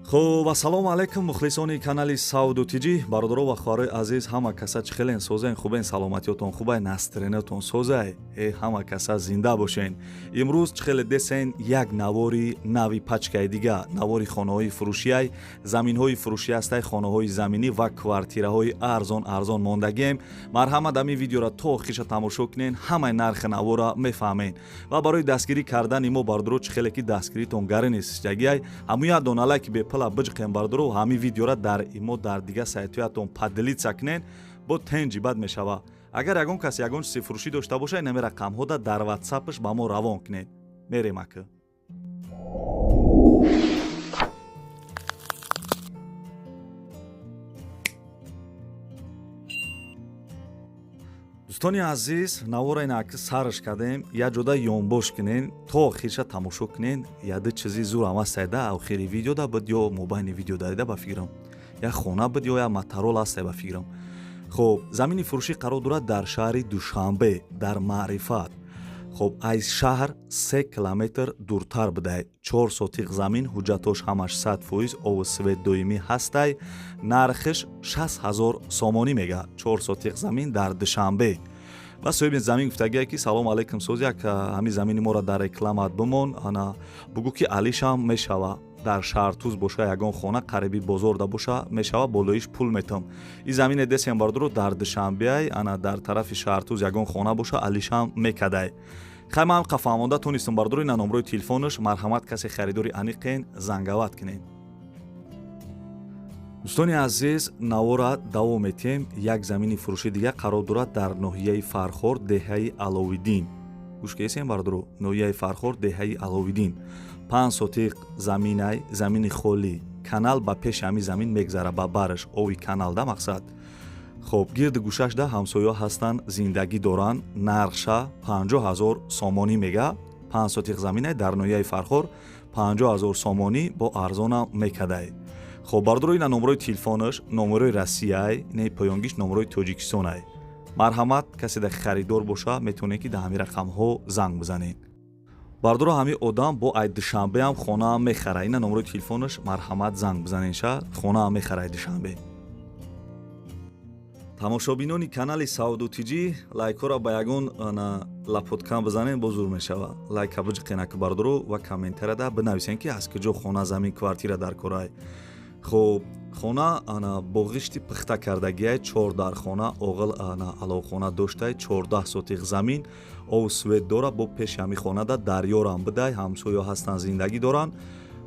Хуб, ассалому алайкум, мухлисони канали Савду Тиҷӣ, бародаро ва хоҳарои азиз, ҳама каса чӣ хелен, созен, хубен, саломатиётон хубай, настроениятон созай, ҳама каса зинда бошен. Имрӯз чӣ хеле десен, як навори нави пачкаи дига, навори хонаҳои фурӯшиай, заминҳои фурӯшӣ ҳастай, хонаҳои заминӣ ва квартираҳои арзон арзон мондагием. Марҳамат, ҳамин видеора то охириша тамошо кунен, ҳамаи нархи навора мефаҳмен. Ва барои дастгирӣ кардани мо, бародаро, чӣ хеле ки дастгиритон гари нестиштагиай, ҳамун як дона лайки бепул биҷиқем, бардоро, ҳамин видеора дар имо, дар дига сайтҳоятон поделиться кунен, бо тенҷи бад мешава. Агар ягон кас ягон чизи фурӯшӣ дошта боша, инами рақамҳода дар ватсапш ба мо равон кунед. Мерем ака. Дӯстони азиз, навора инак сарш кардем, як ҷода ёнбош кунен, то охирша тамошо кунен. Яды чизи зурам ҳастайда, охири видеода буд ё мобайни видео дарида, ба фикрам, як хона буд ё як матарол ҳастай, ба фикрам. Хуб, замини фурӯшӣ қарор дорад дар шаҳри Душанбе, дар Маърифат. Хуб, аз шаҳр 3 километр дуртар будай. 4 сотиқ замин, ҳуҷҷатош ҳамаш 100%, ову свет доимӣ ҳастай. Нархиш 60 000 сомонӣ мега. 4 сотиқ замин дар Душанбе. Ва соҳиби замин гуфтагие, ки салом алайкум, соз, як ҳамин замини моро дар рекламат бимон, ана бугӯ, ки алишам мешава, дар Шаҳртуз боша, ягон хона қариби бозорда боша, мешава, болоиш пул метам. И замине десем, бардоро, дар Душанбеай, ана дар тарафи Шаҳртуз ягон хона боша, алишам мекадай. Хай, ман қа фаҳмонда тонистам, бардоро. Ина номрои телефонаш, марҳамат, касе харидори аниқен, зангават кунед. Дӯстони азиз, навора давом метиҳем. Як замини фурӯши дига қарор дорад дар ноҳияи Фархор, деҳаи Аловиддин. Гӯш кесем, бардоро, ноҳияи Фархор, деҳаи Аловиддин, 5 сотиқ заминай, замини холӣ, канал ба пеши ҳамин замин мегзара, ба бараш ови канал да мақсад. Хоб, гирди гӯшашда ҳамсоё ҳастанд, зиндагӣ доранд. Нархша 50 000 сомонӣ мега. 5 сотиқ заминай дар ноҳияи Фархор, 50 000 сомонӣ, бо арзонам мекадай. Хоб, бардоро, ина номрои телефонаш, номерои Россияй, не поёнгиш номрои Тоҷикистонай. Марҳамат, касе да харидор боша, метавонед, ки дар ҳамин рақамҳо занг бизанед. Бардоро, ҳамин одам бо ай Душанбеам хонаам мехара. Ина номрои телефонаш, марҳамат, занг бизанед, ша хонаам мехара ай Душанбе. Тамошобинони канали Савду Тиҷӣ, лайкҳоро ба ягон лапоткан бизанед, бо зур мешава. Лайка биҷиқенаку, бардоро, ва комментарияда бинависен, ки аз куҷо хона, замин, квартира дар корай. Хуб, хона ана бо ғишти пухта кардагиай, чор дархона, оғил, ана аловхона доштай, 14 сотиқ замин, ов свет дора, бо пеши ҳами хонада дарёрам бидай, ҳамсоё ҳастанд, зиндагӣ доранд.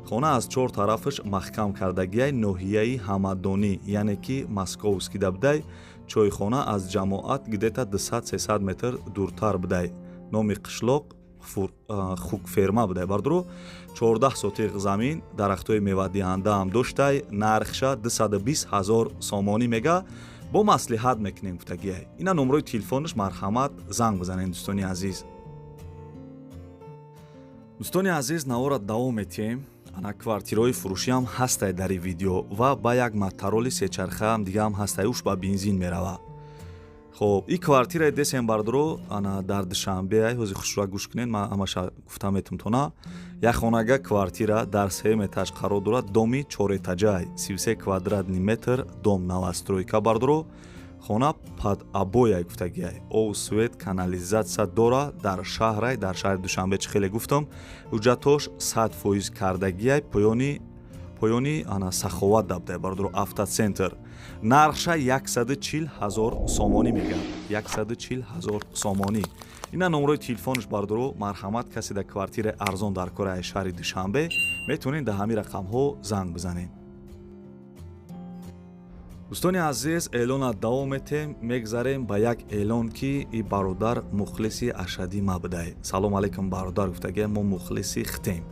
Хона аз чор тарафаш маҳкам кардагиай. Ноҳияи Ҳамадонӣ, яъне ки Московскида бидай. Чойхона аз ҷамоат где-то 200-300 метр дуртар бидай. Номи қишлоқ Хукферма будай. Бардоро, 14 сотиқ замин, дарахтҳои мевадиҳандаам доштай. Нархша 220 000 сомонӣ мега, бо маслиҳат мекунем гуфтагиай. Ина номрои телефонаш, марҳамат, занг бизанед, дӯстони азиз. Дӯстони азиз, навора давом метиҳем. Ана квартираҳои фурӯшиам ҳастай дар ин видео ва ба як матароли сечархаам дигаам ҳастай, уш ба бензин мерава. Хоб, и квартираи десем, бардоро, ана дар Душанбеай. Ҳози хушруа гӯш кунед, ман ҳамаша гуфта метумтона. Як хонага квартира дар сеюм этаж қарор дорад, доми чорэтажай, 33 квадратный метр дом, новостройка. Бардоро, хона под обояй гуфтагиай, ов, свет, канализация дора, дар шаҳрай, дар шаҳри Душанбе. Чӣ хеле гуфтам, ҳуҷҷатош 100% кардагиай. Поёни ана Саховат дабдай, бардоро, автоцентр. Нархша 140 000 сомонӣ мегӯяд, 140 000 сомонӣ. Ина номрои телефонаш, бардоро, марҳамат, касе дар квартираи арзон дар кораи шаҳри Душанбе, метавонед дар ҳамин рақамҳо занг бизанед. Дӯстони азиз, эълона давом метем. Мегзарем ба як эълон, ки и бародар мухлиси ашаддӣ ма будай. Салом алайкум, бародар, гуфтагия, мо мухлиси хитем,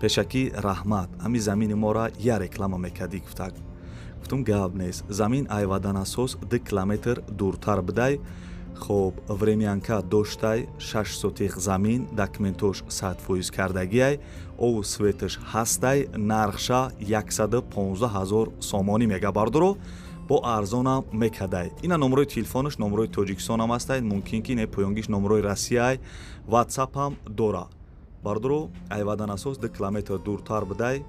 пешакӣ раҳмат, ҳамин замини мора я реклама мекардӣ, гуфтак. Гуфтум, гап нест. Замин айваданасос 2 километр дуртар будай. Хоб, времянка доштай, 6 сотиқ замин, документош 100% кардагиай, ову светаш ҳастай. Нархша 115 000 сомонӣ мега, бардоро, бо арзонам мекадай. Ина номрои телефонаш, номрои Тоҷикистонам ҳастай, мумкин ки не поёнгиш номрои Россияй, ватсапам дора. Бардоро, айваданасос 2 километр дуртар будай.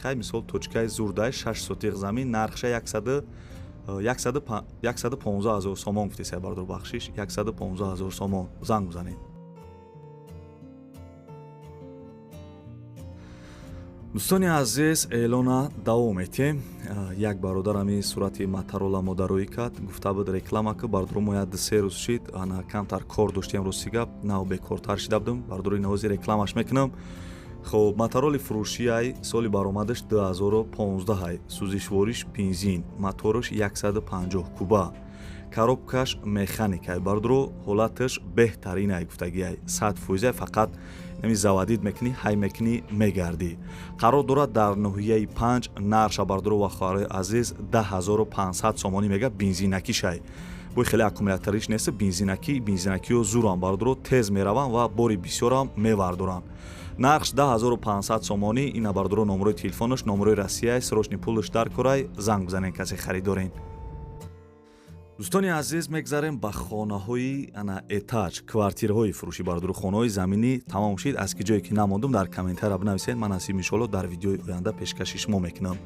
Хай, мисол, точкаи зурдай, 6 сотиқ замин, нархша 115 ҳазор сомон гуфтесай, бардор, бахшиш, 115 ҳазор сомон, занг бизанед. Дӯстони азиз, эълона давом метиҳем. Як бародар ҳамин сурати Матарола модароӣ кард, гуфта буд, реклама ки. Бардоро, мо як 2-3 рӯз шид, ана камтар кор доштем, рости гап, нав бекортар шида будем. Бардори, навози рекламаш мекунам. Хоб, Матароли фурӯшиай, соли баромадаш 2015, сӯзишвориш бензин, мотораш 150 куба, коробкаш механикай. Бардоро, ҳолаташ беҳтаринай гуфтагиай, 100%, фақат нами заводить мекунӣ, ҳай мекунӣ, мегардӣ. Қарор дорад дар ноҳияи 5. Нарша, бардоро ва хоҳарои азиз, 10 500 сомонӣ мега, бензинакишай, бой хеле аккумуляториш нест, бензинакӣ. Бензинакиё зурам, бардоро, тез мераванд ва бори бисёрам мевардоранд. Нархш 10 500 сомонӣ. Ина, бардоро, номерои телефонаш, номерои Россияй, срочный пулаш дар корай, занг бизанед, касе харидорен. Дӯстони азиз, мегзарем ба хонаҳои ана этаж, квартираҳои фурӯшӣ. Бардору, хонаҳои заминӣ тамом шид. Аз ки ҷое ки намондум, дар комментария бинависед, ман насиб, иншоалло, дар видеои оянда пешкаши шумо мекунам.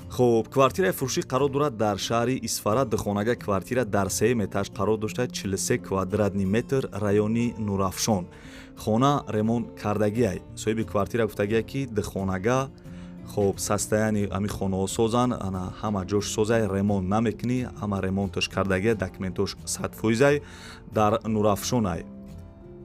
Хуб, квартираи фурӯшӣ қарор дорад дар шаҳри Исфара, духонага квартира дар сеюм этаж қарор дошта, 43 квадратный метр, райони Нурафшон. Хона ремонт кардагиай. Соҳиби квартира гуфтагиай, ки духонага, хоб, состояние ами хонаҳо созанд, ана ҳама ҷош созай, ремонт намекунӣ, ҳама ремонташ кардагиай, документош 100%ай. Дар Нурафшонай.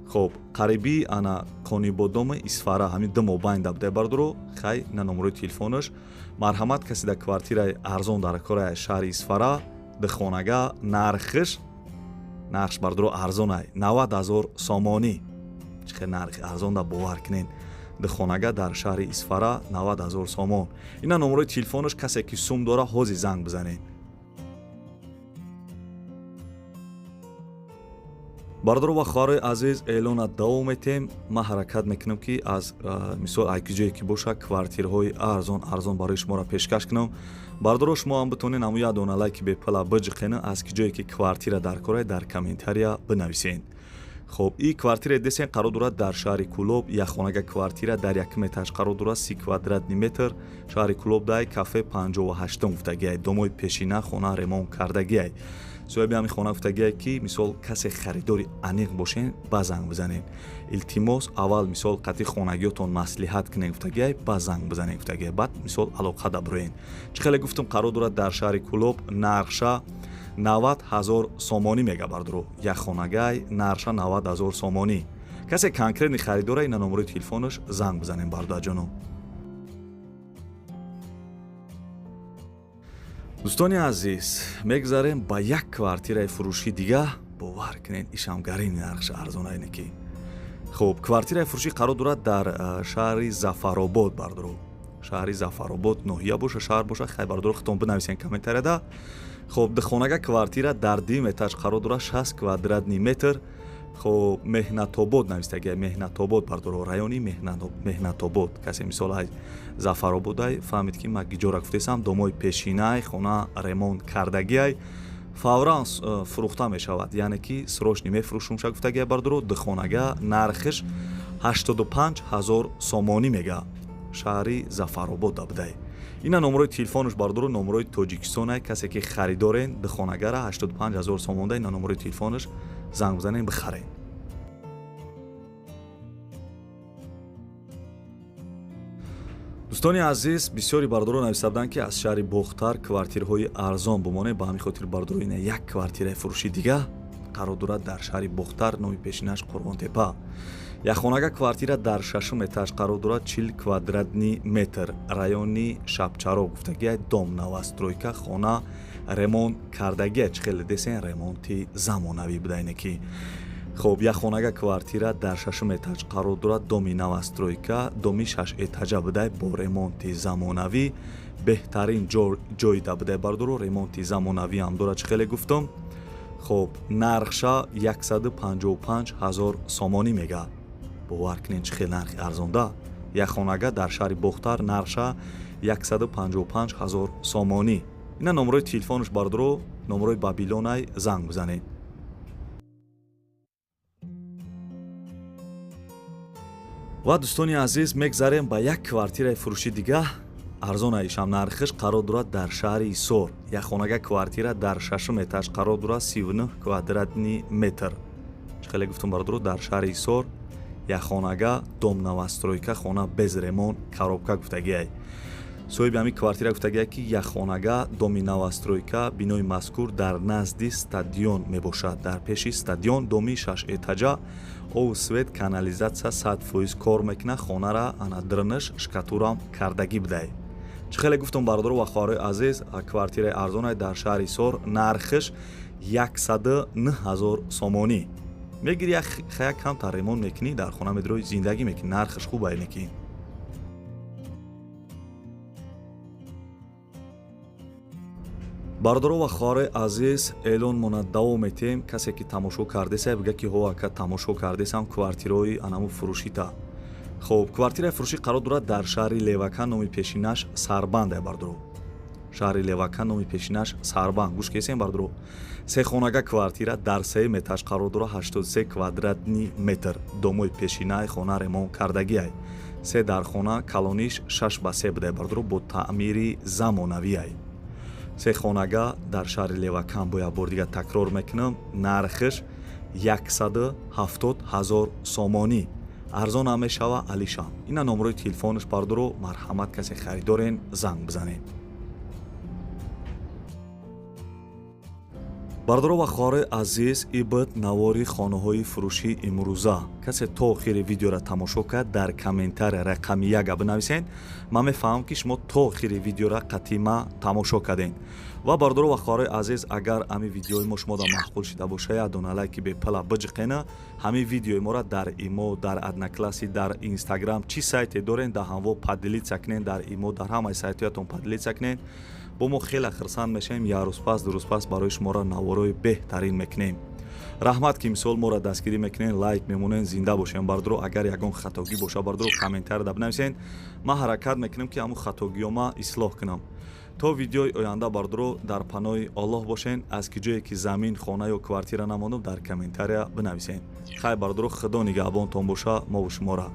Хоб, қариби ана Конибодоми Исфара, ҳамин ду мобайнда будай, бардоро. Хай, на номерои телефонаш, марҳамат, касе дар квартираи арзон дар кораи шаҳри Исфара, духонага, нархш, бардоро, арзонай, 90 000 сомонӣ. Чӣ хел нархи арзон да, бовар кунед. Духонага дар шаҳри Исфара, 90 000 сомон. Ина номерои телефонаш, касе ки сум дора, ҳозир занг бизанед. Бародаро ва хоҳарои азиз, эълона давом метиҳем. Ман ҳаракат мекунам, ки аз мисол айки ҷое ки боша, квартираҳои арзон арзон барои шуморо пешкаш кунам. Бародаро, шумо ҳам битонед ҳамун як дона лайки бепала биҷиқена. Аз ки ҷое ки квартира дар корай, дар комментария бинависед. Хоб, и квартираи десен қарор дорад дар шаҳри Кӯлоб, якхонага квартира дар якум этаж қарор дорад, 30 квадратный метр, шаҳри Кӯлоб, дай кафе 58-ум гуфтагиай, домои пешина, хона ремонт кардагиай. Соҳиби ҳамин хона гуфтагиай, ки мисол касе харидори аниқ бошен, ба занг бизанед, илтимос, аввал мисол қатъи хонагиётон маслиҳат кунед гуфтагиай, ба занг бизанед гуфтагиай, баъд мисол алоқа даброен. Чӣ хеле гуфтум, қарор дорад дар шаҳри Кӯлоб, нархша 90 000 сомонӣ мега. Бардоро, якхонагай, нархша 90 000 сомонӣ. Касе конкретный харидора, ина номерои телефонаш, занг бизанем, бародарҷоно. Дӯстони азиз, мегзарем ба як квартираи фурӯшӣ дига. Бовар кунед, ишамгарини нархш арзонайне ки. Хуб, квартираи фурӯшӣ қарор дорад дар шаҳри Зафаробод. Бардоро, шаҳри Зафаробод, ноҳия боша, шаҳр боша, хай, бардоро, худтон бинависен комментарияда. Хуб, духонага квартира дар дуюм этаж қарор дорад, 60 квадратный метр. Хуб, Меҳнатобод навистагия, Меҳнатобод, бардоро, райони Меҳнатобод. Касе мисол ай Зафарободай, фаҳмид, ки ма гиҷора гуфтесам. Домои пешинай, хона ремонт кардагиай, фавран фурӯхта мешавад, яъне ки срочный мефурӯшумша гуфтагия. Бардоро, духонага нархиш 85 ҳазор сомонӣ мега, шаҳри Зафаробод будай. Ина номерои телефонаш, бардоро, номерои Тоҷикистонай. Касе ки харидорен, духонагара 85 ҳазор сомонда, ина номерои телефонаш, занг бизанен, бихарен. Дӯстони азиз, бисёри бардоро нависта буданд, ки аз шаҳри Бохтар квартираҳои арзон бимонед. Ба ҳамин хотир, бардоро, ина як квартираи фурӯшӣ дига қарор дорад дар шаҳри Бохтар, номи пешинаш Қурғонтепа. Якхонага квартира дар шашум этаж қарор дорад, 40 квадратный метр, райони Шабчароғ гуфтагиай, дом новостройка, хона ремонт кардагиай. Чӣ хеле десен, ремонти замонавӣ будайне ки. Хоб, якхонага квартира дар шашум этаж қарор дорад, доми новостройка, доми шаш этажа будай, бо ремонти замонавӣ, беҳтарин ҷойда будай. Бардоро, ремонти замонавиам дорад, чӣ хеле гуфтам. Хоб, нархша 155 ҳазор сомонӣ мега. Бовар кунед, чӣ хел нархи арзонда. Якхонага дар шаҳри Бохтар, нархша 155 ҳазор сомонӣ. Ина номерои телефонаш, бардоро, номерои Бабилонай, занг бизанед. Ва дӯстони азиз, мегзарем ба як квартираи фурӯшӣ дига. Арзон айшам нархиш қарор дорад дар шаҳри Ҳисор. Як хонага квартира дар шашум этаж қарор дорад, 39 квадратный метр. Чӣ хеле гуфтум бародаро, дар шаҳри Ҳисор як хонага дом новостройка, хона без ремонт, коробка гуфтагиай. Соҳиби ҳамин квартира гуфтагиай, ки як хонага доми новостройка, бинои мазкур дар назди стадион мебошад. Дар пеши стадион доми шаш этажа, об, свет, канализация 100% кор мекунад. Хонара ана дрнш шкатурам кардагӣ будай. Чӣ хеле гуфтум бародаро ва хоҳарои азиз, квартираи арзонай дар шаҳри Ҳисор, нархиш 109 000 сомонӣ. Мегири, як камтар ремонт мекунӣ, дар хона медрои, зиндагӣ мекунӣ, нархиш хуб ай некӣ. Бародаро ва хоҳарои азиз, эълон мона давом метиҳем. Касе ки тамошо кардеса, бига ки ҳо ака, тамошо кардесам квартираҳои анаму фурӯшита. Хоб, квартираи фурӯшӣ қарор дорад дар шаҳри Левакан, номи пешинаш Сарбанд ай бародаро. Шаҳри Левакан, номи пешинаш Сарбанд. Гӯш кесем бародаро. Се хонага квартира дар сеюм этаж қарор дорад, 83 квадратный метр. Домои пешинаи хона ремонт кардагиай. Се дархона, калониш 6 ба 3 будай бародаро, бо таъмири замонавиай. Се хонага дар шаҳри Левакан, бо як бор дигар такрор мекунам, нархиш 170 000 сомонӣ. Арзон ҳам мешава, алишам. Ина номерои телефонаш бародаро, марҳамат, касе харидорен, занг бизанед. Бародаро ва хоҳарои азиз, ибд навори хонаҳои фурӯшии имрӯза. Касе то охири видеоро тамошо кард, дар комментария рақами яка бинависед. Ман мефаҳмам, ки шумо то охири видеоро қатима тамошо кардем. Ва бародаро ва хоҳарои азиз, агар ҳамин видеои мо шумода маъқул шида боша, як дона лайки бепала биҷиқена. Ҳамин видеои моро дар имо, дар Одноклассники, дар Инстаграм, чӣ сайте дорен, дар ҳамво поделиться кунен. Дар имо, дар ҳамаи сайтҳоятон поделиться кунен. Бо мо хеле хурсанд мешавем. Як рӯз пас, 2 рӯз пас барои шуморо наворои беҳтарин мекунем. Раҳмат, ки мисол моро дастгирӣ мекунен, лайк мемонен. Зинда бошем бардоро. Агар ягон хатогӣ боша бардоро, комментарияда бинависен, ман ҳаракат мекунам, ки ҳамун хатогиёма ислоҳ кунам. То видеои оянда бардоро, дар паноҳи Оллоҳ бошен. Аз ки ҷое ки замин, хона ё квартира намондум, дар комментария бинависен. Хайр бардоро, Худо нигаҳбонтон боша. Мову шуморо.